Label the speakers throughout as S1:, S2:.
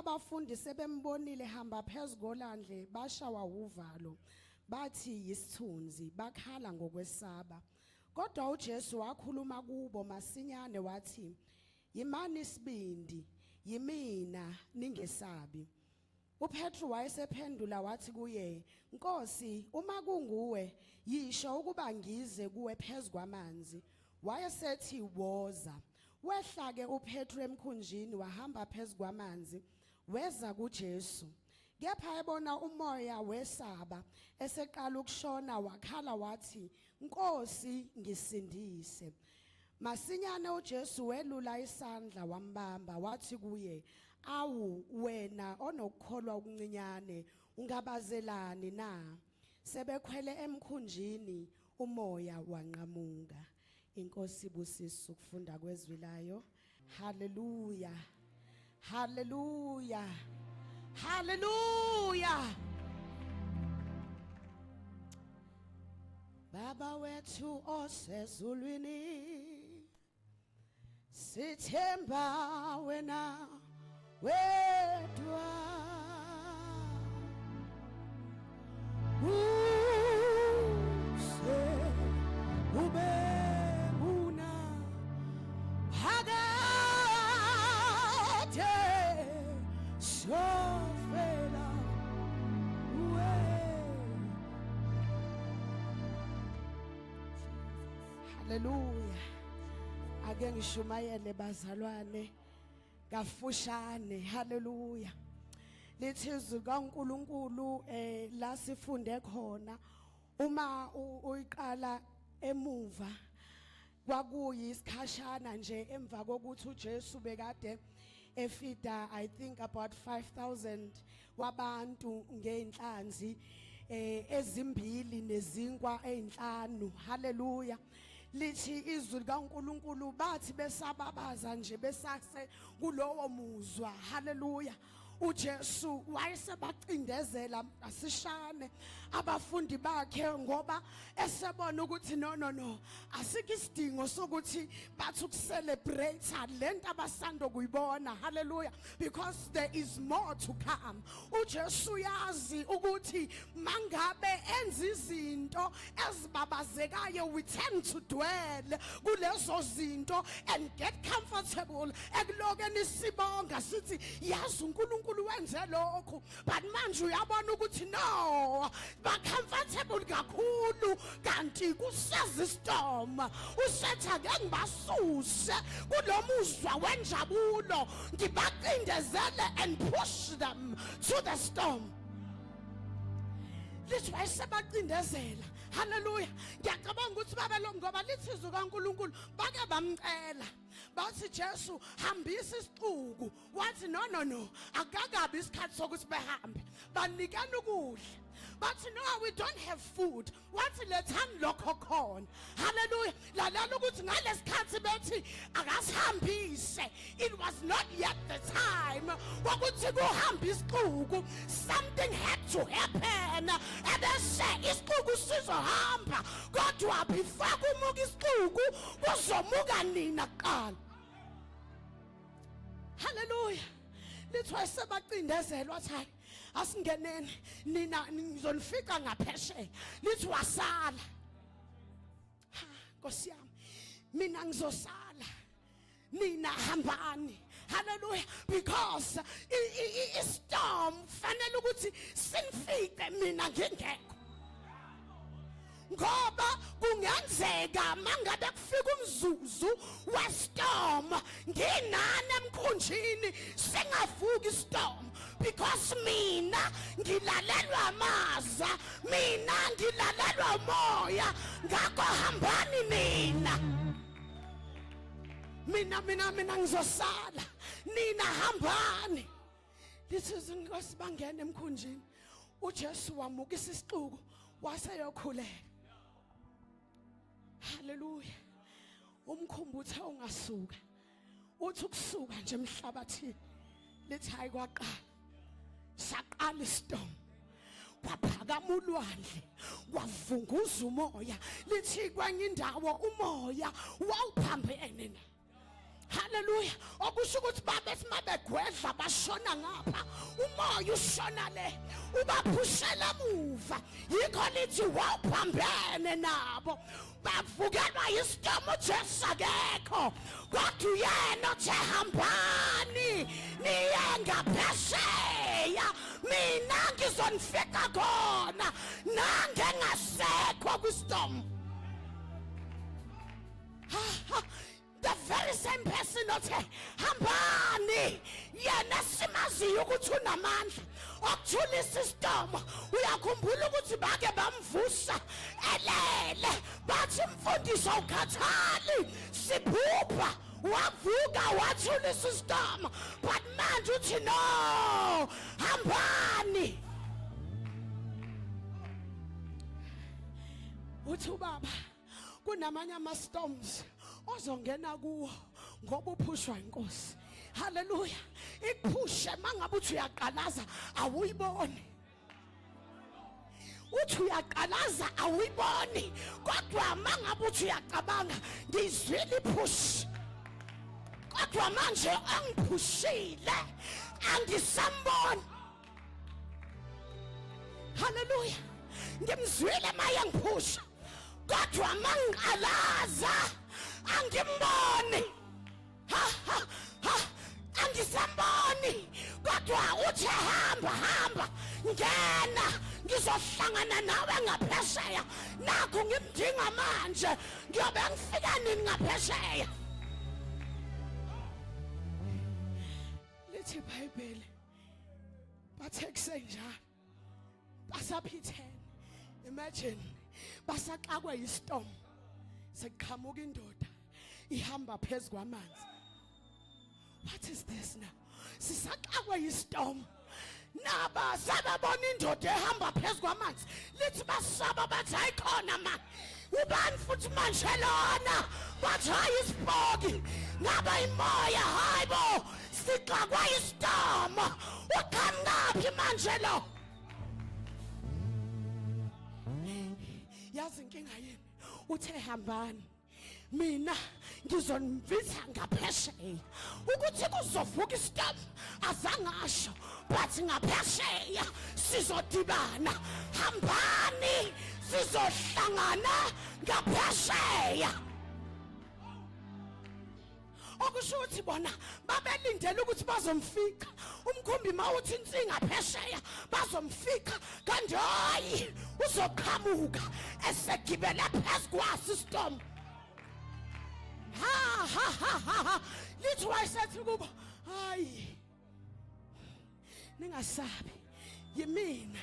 S1: abafundi sebembonile hamba phezu kolandle bashawa uvalo bathi yisithunzi bakhala ngokwesaba. Kodwa uJesu wakhuluma kubo masinyane wathi yimani isibindi yimina ningesabi. UPetru wayesephendula wathi kuye, Nkosi, uma kunguwe, yisho ukuba ngize kuwe phezu kwamanzi. Wayesethi, Woza. Wehla-ke uPetru emkhunjini wahamba phezu kwamanzi, weza kuJesu. Kepha ebona umoya wesaba, eseqala ukushona wakhala wathi, Nkosi, ngisindise. Masinyane uJesu welula isandla wambamba wathi kuye, Awu wena onokukholwa okuncinyane, ungabazelani na? Sebekhwele emkhunjini, umoya wanqamuka. Inkosi ibusise ukufunda kwezwi layo. Haleluya. Haleluya. Haleluya. Baba wethu osezulwini sithemba wena wedwa Use ube nguna phakade sofela uwe. Haleluya. Ake ngishumayele bazalwane kafushane. Haleluya. Lithi izwi kaNkuluNkulu la sifunde khona uma uyiqala emuva kwakuyisikhashana nje emva kokuthi uJesu bekade efida I think about 5000 wabantu ngeinhlanzi ezimbili nezinkwa ezinhlanu. Haleluya. Lithi izwi likaNkuluNkulu bathi besababaza nje besase kulowo muzwa. Haleluya. uJesu wayesebacindezela asishane abafundi bakhe ngoba esebona ukuthi no no no asikho isidingo sokuthi bathi ukucelebrate lento abasanda kuyibona. Hallelujah. Because there is more to come. uJesu uyazi ukuthi mangabe enza izinto ezibabazekayo we tend to dwell kulezo zinto and get comfortable ekulokeni sibonga sithi yazi uNkulunkulu wenze lokhu, but manje uyabona ukuthi no, ba comfortable kakhulu kanti kuseza istorm. Usethi ake ngibasuse kulomuzwa wenjabulo ngibacindezele and push them to the storm. Lithi wayesebacindezela. Haleluya. Ngiyacabanga ukuthi babe lo ngoba lithi izwi kaNkuluNkulu bake bamcela bathi Jesu hambisa isixuku, wathi no no no, akakabi isikhathi sokuthi behambe, banikana ukudla. Bathi no, we don't have food. Wathi lethani lokho khona. Haleluya. Lalela ukuthi ngalesikhathi bethi akasihambise, it was not yet the time wokuthi kuhambe isixuku. Something had to happen ebese isixuku sizohamba, kodwa before kumuka isixuku kuzomuka nina kuqala. Haleluya. Lithi wayesebacindezelwa wathi hayi asingeneni nina ngizonifica ngaphesheya. Lithi wasala. Ha Nkosi yami, mina ngizosala, nina hambani. Haleluya. Because i-storm fanele ukuthi sinifice mina ngingekho, ngoba kungenzeka mangabe kufika umzuzu westorm nginani emkhunjini singavuki istorm, because mina ngilalelwa amaza, mina ngilalelwa umoya, ngakho hambani nina, mina mina mina ngizosala, nina hambani. Lithi izinkosi bangena emkhunjini, uJesu wamukisa isixuku waseyokhuleka. Haleluya. Umkhumbi uthe ungasuka, uthi ukusuka nje emhlabathini, lithi hayi kwaqala saqala istorm, kwaphakama ulwandle, kwavunguza umoya. Lithi kwenye indawo umoya wawuphambene na. Haleluya. Okusho ukuthi babethi mabegwedla bashona ngapha, umoya ushona le, ubaphushela emuva. Yikho lithi wawuphambene nabo, bavukelwa yisitomu. uJesu akekho, kodwa uyena othe hambani niye ngaphesheya, mina ngizonifica khona nange ngasekho kwisitomu. The very same person othe hambani, yena simaziyo ukuthi unamandla okuthulisa isitomo. Uyakhumbula ukuthi bake bamvusa elele, bathi mfundisi awukhathali, siphupha. Wavuka wathulisa isitomo, but manje uthi no, hambani. Uthi ubaba kunamanye ama storms ozongena kuwo ngoba uphushwa inkosi. Haleluya. Ikuphushe mangabe uthi uyaqalaza awuyiboni, uthi uyaqalaza awuyiboni, kodwa mangabe uthi uyacabanga ngizwile ipush, kodwa manje angiphushile angisamboni. Haleluya. Ngimzwile maye ngiphusha, kodwa mangiqalaza angimboni. Ha ha ha, angisamboni, kodwa uthe hamba hamba, ngena, ngizohlangana nawe ngaphesheya. Nakhu ngimdinga manje, ngiyobe ngifika nini ngaphesheya? Lithi iBhayibheli bathe kusenjalo basaphithene. Imagine, basaxakwe yistorm, sekuqhamuka indoda ihamba phezu kwamanzi. What is this now? Sisaxakwe yistorm, naba sababona indoda ehamba phezu kwamanzi. Lithi basaba, bathi hayikhona ma, ubani futhi manje lona? Bathi hayi, isipoki ngaba imoya. Hayi bo, sixakwa istorm, uqhamukaphi manje lo? Yazi inkinga yini? Uthe hambani, mina ngizonivitha ngaphesheya. Ukuthi kuzovuka istorm azange asho, but ngaphesheya sizodibana. Hambani, sizohlangana ngaphesheya. Okusho ukuthi bona babelindele ukuthi bazomfica umkhumbi mawuthi insinga phesheya, bazomfica, kanti hayi, uzoqhamuka esegibele phezu kwaso istorm. Ha ha ha ha ha. Lithi wayesethi kubo, hayi, ningasabi, yimina.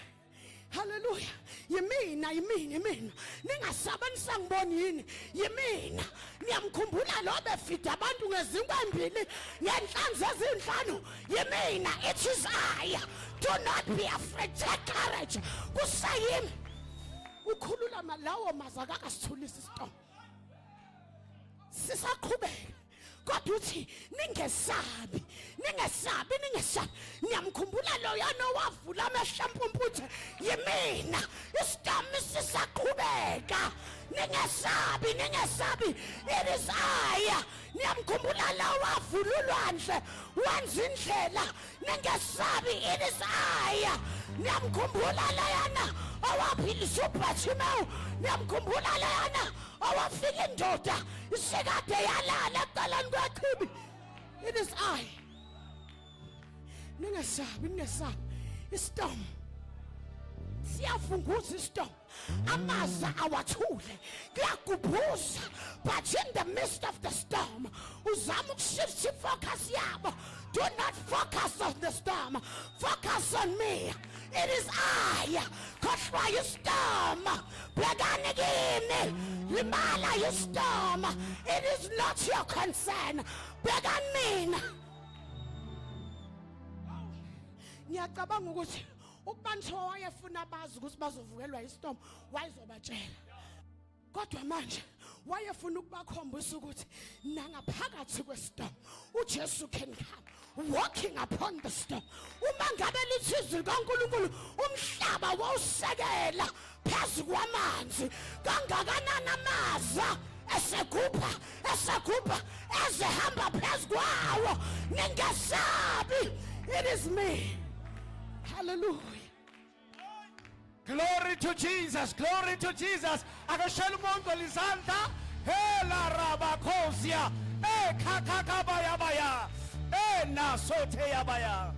S1: Haleluya. Yimina, yimina, yimina. Ningasaba, nisangiboni yini? Yimina. Niyamkhumbula lo befida abantu ngezinkwa embili ngenhlanzi ezinhlanu? Yimina. It is I, do not be afraid, take courage, kusayimi. Ukhulula lawo mazwi, akakasithulisa isitomo, sisaqhubeka, kodwa uthi ningesabi, ningesabi, ningesabi. Niyamkhumbula loyana owavula amehlo empumputhe? Yimina. Isitomi sisaqhubeka, ningesabi, ningesabi, it is I. Niyamkhumbula lo wavula ulwandle wenza indlela? Ningesabi, it is I. Niyamkhumbula loyana owaphilisa uBhathimewu? Niyamkhumbula loyana owafika indoda isikade yalala ekuqaleni kwechibi? It is I. Ningesabi, ningesabi. Istorm siyavunguza, istorm, amaza awathule, kuyagubhuza, but in the midst of the storm uzama ukushift ifocus yabo. Do not focus on the storm, focus on me, it is I. Khohlwa istorm, bhekani kimi. Limala istorm, it is not your concern, bhekani mina. Ngiyacabanga ukuthi ukuba nithiwa wayefuna bazi ukuthi bazovukelwa istorm, wayezobatshela, kodwa manje wayefuna ukubakhombisa ukuthi nangaphakathi kwestorm uJesu can come walking upon the storm. Uma ngabe lithi izwi likaNkulunkulu umhlaba wawusekela phezu kwamanzi, kangakanani amaza? Esegubha, esegubha, ezehamba phezu kwawo. Ningesabi, it is me. Hallelujah.
S2: Glory to Jesus, glory to Jesus. Akashela umuntu izandla. Hela rabakhosia. Eh khakha baya. Eh nasothe yabaya.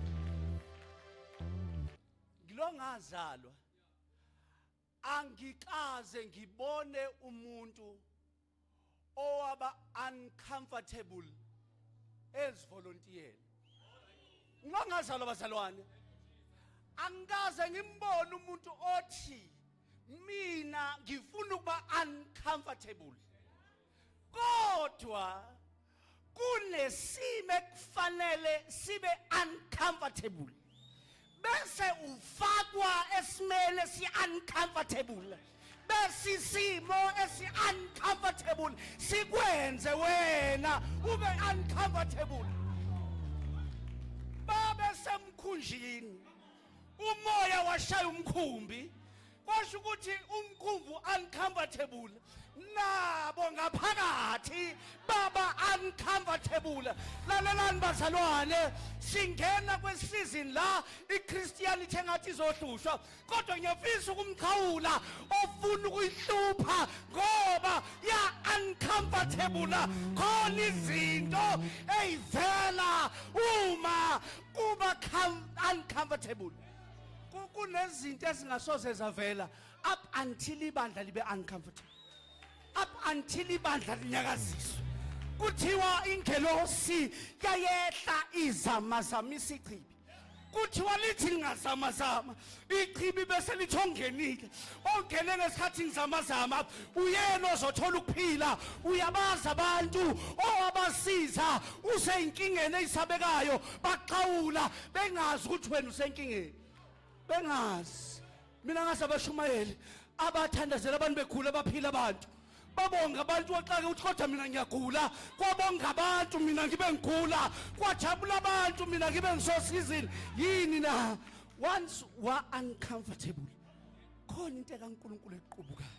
S2: Ngilongazalwa. Angikaze ngibone umuntu owaba uncomfortable ezivolontier. Ngilongazalwa bazalwane. Angikaze ngimbone umuntu othi mina ngifuna ukuba uncomfortable. Kodwa kunesimo ekufanele sibe uncomfortable. Bese ufakwa esimele si uncomfortable. Bese isimo esi uncomfortable sikwenze wena ube uncomfortable. Babe semkhunjini. Umoya washaya umkhumbi. Kwasho ukuthi umkhumbi uncomfortable. Nabo ngaphakathi baba uncomfortable. Lalelani bazalwane, singena kwesizini la iChristianity engathi izohlushwa, kodwa ngiyafisa ukumqhawula ofuna ukuyihlupha ngoba ya uncomfortable. Khona izinto eyivela uma kuba uncomfortable. Kunezinto ezingasoze zavela up until ibandla libe uncomfortable, up until ibandla linyakaziswe. Kuthiwa ingelosi yayehla izamazamisa ichibi. Kuthiwa lithi lingazamazama ichibi bese lithi ongenile, ongene ngesikhathi ngizamazama uyena ozothola ukuphila. Uyabazi abantu owabasiza useyinkingeni eyisabekayo, baxhawula bengazi ukuthi wena usenkingeni, bengazi. Mina ngazi abashumayeli abathandazela abantu begula, baphila abantu, babonga abantu. Waxake ukuthi kodwa mina ngiyagula. Kwabonga abantu mina ngibe ngigula, kwajabula abantu mina ngibe ngisosizini. Yini na? Once wa uncomfortable, khona into kaNkuluNkulu equbukayo,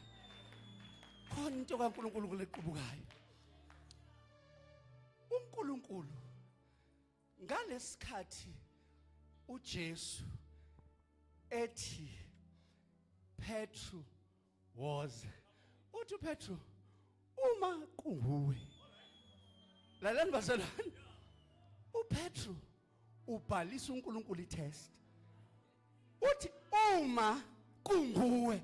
S2: khona into kaNkuluNkulu equbukayo. uNkulunkulu ngalesikhathi uJesu ethi Petru was, uthi Petru uma kunguwe. Lalani bazalwane, uPetru ubhalisa uNkulunkulu itest, uthi uma kunguwe.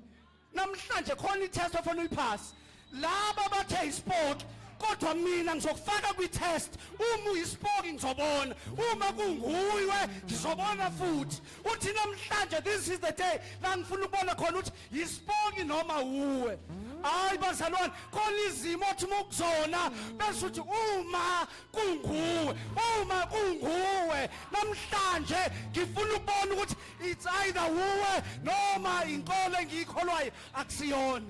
S2: Namhlanje khona itest ofuna uyiphasi. Laba bathe ispoki, kodwa mina ngizokufaka kwi-test. Uma uyispoki ngizobona, uma kunguwe ngizobona futhi. Uthi namhlanje this is the day la ngifuna ukubona khona ukuthi yispoki noma uwe. Hayi bazalwane, khona izimo othi uma ukuzona bese uthi uma kunguwe, uma kunguwe. Namhlanje ngifuna ukubona ukuthi it's either uwe noma inkolo engiyikholwayo akusiyona.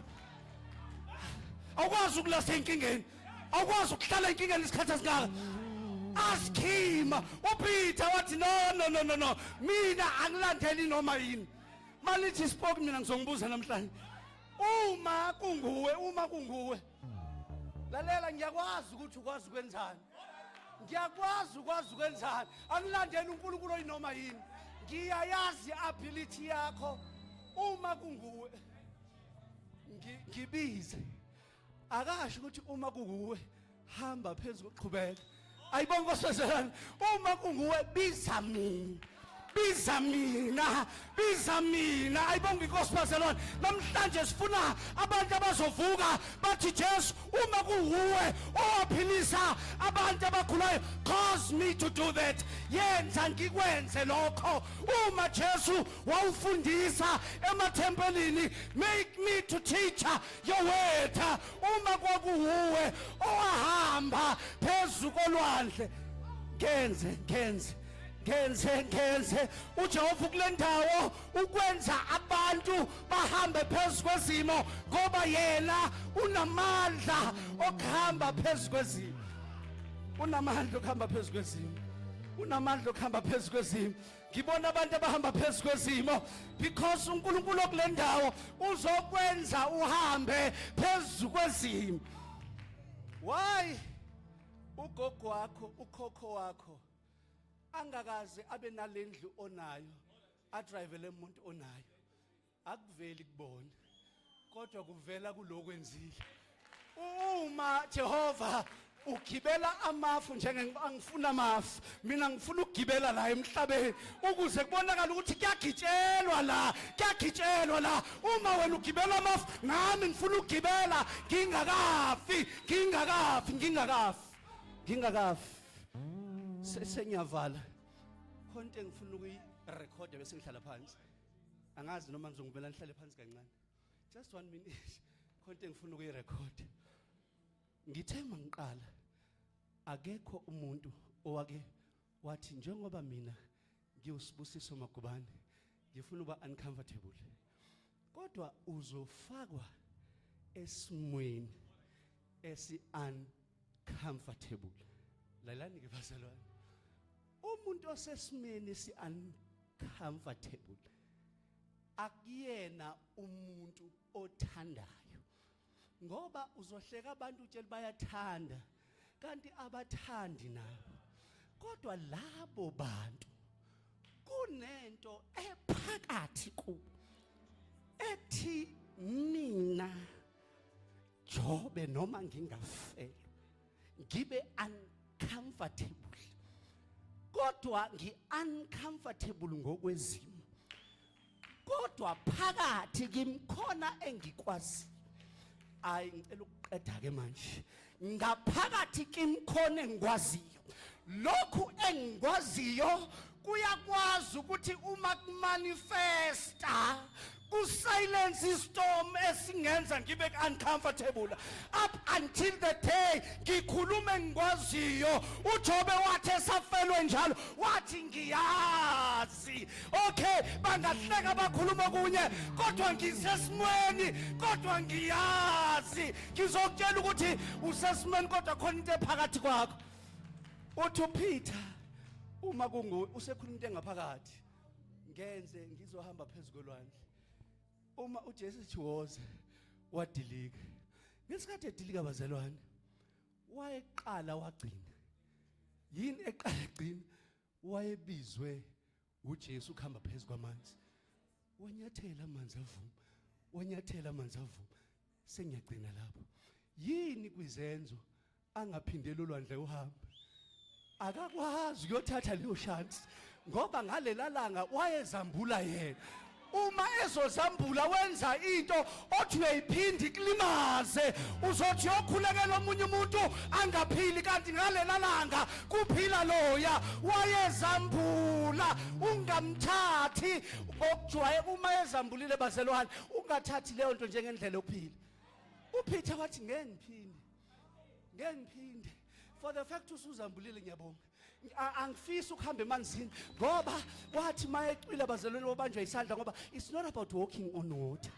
S2: Awukwazi ukulasa enkingeni, awukwazi ukuhlala enkingeni isikhathi esingaka. Ask him. uPeter wathi no no no no no, mina angilandeli noma yini. Malithi ispoki, mina ngizongibuza namhlanje uma kunguwe, uma kunguwe. Lalela, ngiyakwazi ukuthi ukwazi ukwenzani, ngiyakwazi ukwazi ukwenzani. Angilandeli uNkulunkulu oyinoma yini. Ngiyayazi ability yakho. Uma kunguwe ngibize. Akasho ukuthi uma kunguwe hamba phezu koqhubeka. Ayibonke nkosazana. Uma kunguwe biza mina, biza mina, biza mina. Ayibonke inkosi bazalwane. Namhlanje sifuna abantu abazovuka bathi Jesu, uma kuwuwe owaphilisa abantu abakhulayo, cause me to do that. Yenza ngikwenze lokho. Uma Jesu wawufundisa emathempelini, make me to teach your word. Uma kwakuwuwe owahamba phezu kolwandle, ngenze ngenze ngenze ngenze. uJehova kule ndawo ukwenza abantu bahambe phezu kwezimo, ngoba yena unamandla okuhamba phezu kwezimo, unamandla okuhamba phezu kwezimo, unamandla okuhamba phezu kwezimo. Ngibona abantu abahamba phezu kwezimo because uNkulunkulu okule ndawo uzokwenza uhambe phezu kwezimo. Why ugogo wakho, ukhokho wakho angakaze abe nalendlu onayo, adrivele umuntu onayo? Akuveli kubona, kodwa kuvela kulokwenzile. Uma Jehova ugibela amafu, njenge angifuna amafu mina, ngifuna ukugibela la emhlabeni ukuze kubonakale ukuthi kuyagitshelwa la, kuyagitshelwa la. Uma wena ugibela amafu, nami ngifuna ukugibela ngingakafi, ngingakafi, ngingakafi, ngingakafi. Sengiyavala. Khona into engifuna ukuyirekhoda bese ngihlala phansi. Angazi noma ngizongibela nihlale phansi kancane, just one minute. Khona into engifuna ukuyirekhoda. Ngithe mangiqala, akekho umuntu owake wathi njengoba mina ngiwuSibusiso Magubane ngifuna uba uncomfortable, kodwa uzofakwa esimweni esi uncomfortable. Lalani ke bazalwane, umuntu osesimeni esi uncomfortable akuyena umuntu othandayo, ngoba uzohleka abantu utshela bayathanda kanti abathandi nabo. Kodwa labo bantu kunento ephakathi kubo ethi, mina Jobe, noma ngingafelwa ngibe uncomfortable, kodwa ngi uncomfortable ngokwezimo, kodwa phakathi kimi khona engikwazi. Ayi, ngicela ukuqeda ke manje. Ngaphakathi kimi khona engikwaziyo. Lokhu engikwaziyo kuyakwazi ukuthi uma kumanifesta kusilence istorm esingenza ngibe uncomfortable up until the day ngikhulume ngikwaziyo. UJobe wathi esafelwe njalo, wathi, ngiyazi, okay, bangahleka bakhuluma kunye, kodwa ngisesimweni, kodwa ngiyazi. Ngizokutshela ukuthi usesimweni, kodwa khona into ephakathi kwakho. Uthi uPeter, uma kungu usekhuluma into engaphakathi, ngenze ngizohamba phezu kolwandle. Uma uJesu ethi woza, wadilika. Ngesikhathi edilika, bazalwane, wayeqala wagcina yini? Eqala gcina wayebizwe uJesu ukuhamba phezu kwamanzi. Wanyathela amanzi avuma, wanyathela amanzi avuma. Sengiyagcina lapho. Yini kwizenzo angaphindeli ulwandle uhambe? Akakwazi ukuyothatha leyo chance, ngoba ngalela langa wayezambula yena. Uma ezozambula, wenza into othi uyayiphinda ikulimaze. Uzothi uyokhulekela omunye umuntu angaphili, kanti ngalela langa kuphila loya wayezambula. Ungamthathi ngokujwaye uma ezambulile, bazelwane. Ungathathi leyo nto njengendlela yokuphila. UPeter wathi, ngeke ngiphinde, ngeke ngiphinde. For the fact usuzambulile, ngiyabonga. Angifisi ukuhamba emanzini, ngoba wathi mayecwila, bazalwane, wabanjwa isandla, ngoba it's not about walking on water.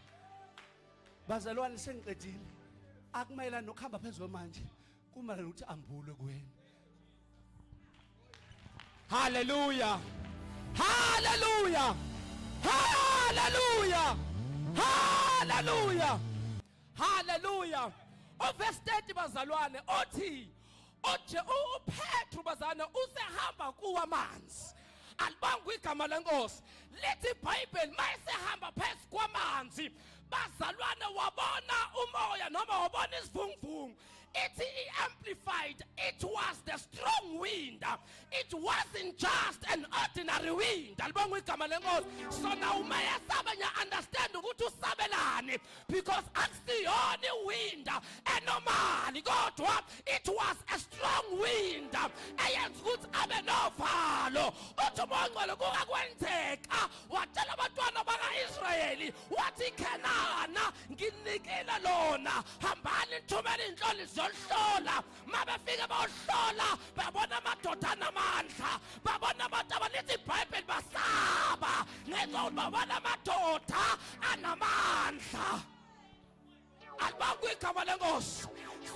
S2: Bazalwane, sengiqedile. Akumayelana nokuhamba phezu kwamanje, kumayelana ukuthi ambulwe kuwena.
S3: Hallelujah. Hallelujah. Hallelujah. Hallelujah. Hallelujah. Uverse 30, bazalwane, othi oje uPetru, bazalwane, usehamba kuwa amanzi. Alibongwe igama lenkosi. Lithi iBhayibheli mayesehamba phezu kwamanzi, bazalwane, wabona umoya noma wabona isivunguvungu. Ithi i-Amplified, it was the strong wind, it wasn't just an ordinary wind. Alibongwe igama lenkosi. So now uma yesaba, ngiya-understand ukuthi usabelani, because akusiyona iwind enormally, kodwa it was a strong wind eyenza ukuthi abe novalo. Uthi uMoya oNgcwele kungakwenzeka watshela abantwana baka-Israyeli, wathi, Khenana nginikile lona, hambani nithumele iy'nhloli ziyolihlola. Ma befike bayohlola, babona amadoda anamandla, babona abantu abalithi iBhayibheli basaba ngenxa yokuthi babona amadoda anamandla. Alibongwe igama lenkosi.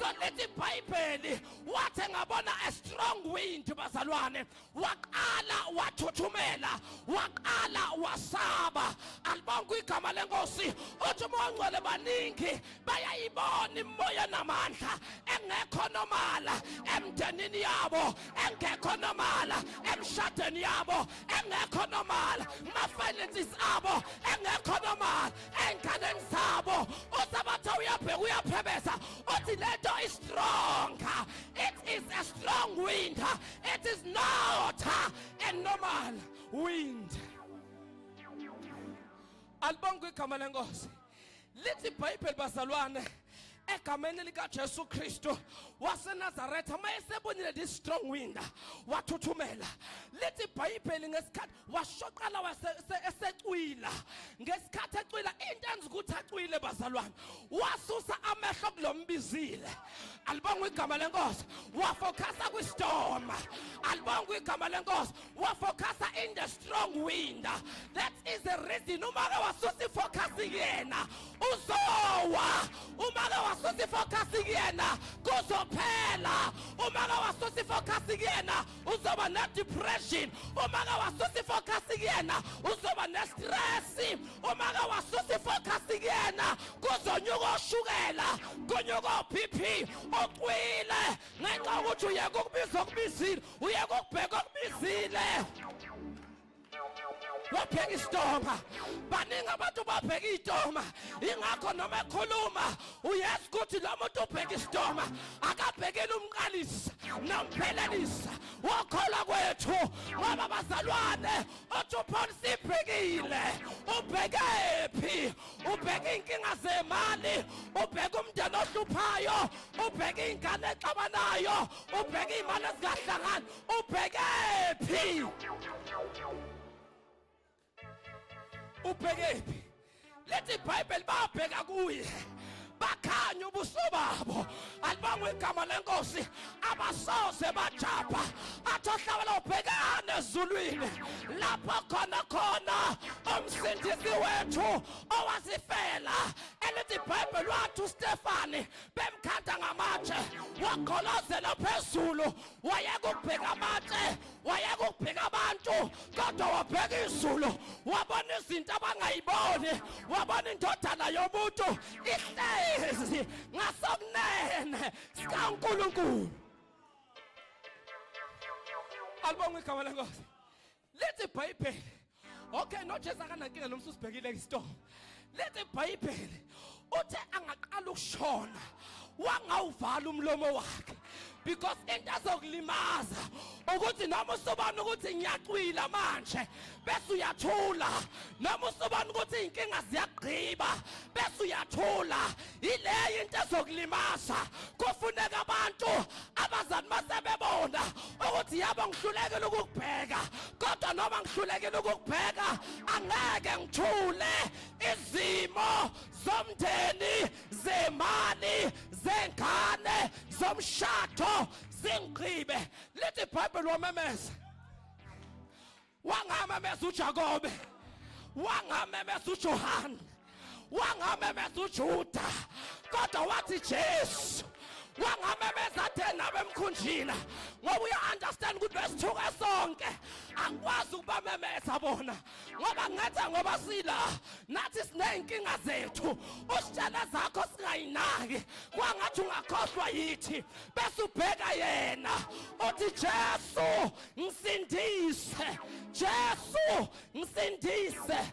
S3: So lithi iBhayibheli, wathi ngabona a strong wind, bazalwane, waqala wathuthumela, waqala wasaba. Alibonke igama leNkosi. Uthi uMoya oNgcwele, baningi bayayibona imoya namandla engekho normal emndenini yabo, engekho normal emshadweni yabo, engekho normal kuma-finances abo, engekho normal ey'nganeni zabo. Usabatha uyabheka, uyaphebeza, uthi lento is-strong. It is a strong wind. It is not a normal wind. Alibonke igama leNkosi. Lithi iBhayibheli, bazalwane, egameni likaJesu Kristu waseNazaretha, mayesebonile this strong wind, wathuthumela. Lithi iBhayibheli, ngesikhathi washoqala esecwila, ngesikhathi ecwila, into enza ukuthi acwile, bazalwane, wasusa amehlo kulombizile. Alibongwe igama leNkosi. Wafocusa kwistorm. Alibongwe igama leNkosi. Wafocusa in the strong wind. That is the reason uma ke wasusa ifocus kuyena, uzowa. Uma ke wasusa ifocus kuyena, kuzophela. Uma ke wasusa ifocus kuyena, uzoba ne-depression. Uma ke wasusa ifocus kuyena, uzoba ne-stress. Uma ke wasusa ifocus kuyena, kuzonyuka oshukela, kunyuka o-BP, ucwile, ngenxa yokuthi uyeke ukubiza okubizile, uyeke ukubheka okubizile, wabheka istorm. Baningi abantu babheka istorm. Ingakho noma ekhuluma, uyazi ukuthi lo muntu ubheka istorm, akabhekile umqalisi nomphelelisi wokholwa kwethu. Ngoba, bazalwane, uthi uPaul, sibhekile. Ubhekephi? Ubheka iy'nkinga zemali, ubheka umndeni ohluphayo, ubheka iy'ngane exabanayo, ubheka iy'mali ezingahlangani. Ubhekephi? Ubhekephi? Lithi iBhayibheli, babheka kuye, bakhanya ubuso babo. Alibongwe igama leNkosi. Abasoze bajabha. Athi ohlabela, ubhekane ezulwini, lapho khona khona umsindisi wethu owasifela. Elithi iBhayibheli, wathi uStefani bemkhanda ngamatshe, wagqolozela phezulu, wayeka ukubheka amatshe, wayeka ukubheka abantu, kodwa wabheka izulu, wabona izinto abangayiboni, wabona indodana yomuntu ihlezi ngasokunene sikaNkulunkulu. Alibongwe igama leNkosi. Lithi iBhayibheli, okay, noJesu akanankinga noma usibhekile istorm. Lithi iBhayibheli, uthe angaqala ukushona, wangawuvala umlomo wakhe, because into ezokulimaza ukuthi noma usubona ukuthi ngiyacwila manje, bese uyathula, noma usubona ukuthi iy'nkinga ziyagqiba, bese uyathula, yileyo into ezokulimaza. Kufuneka abantu abazali masebebona ukuthi yabo ngihlulekile ukukubheka, kodwa noma ngihlulekile ukukubheka, angeke ngithule. Izimo zomndeni, zemali, zengane, zomshado zingigqibe. Lithi iBhayibheli, wamemeza. Wangamemeza uJakobe, wangamemeza uJohane, wangamemeza uJuda, kodwa wathi Jesu. Wangamemeza athe nabe emkhunjini, ngoba uya-understand ukuthi besithuka sonke. Angikwazi ukubamemeza bona, ngoba ngetha, ngoba sila nathi siney'nkinga zethu. Usitshele zakho singayinaki, kwangathi ungakhohlwa yithi, bese ubheka yena, uthi, "Jesu, ngisindise. Jesu, ngisindise."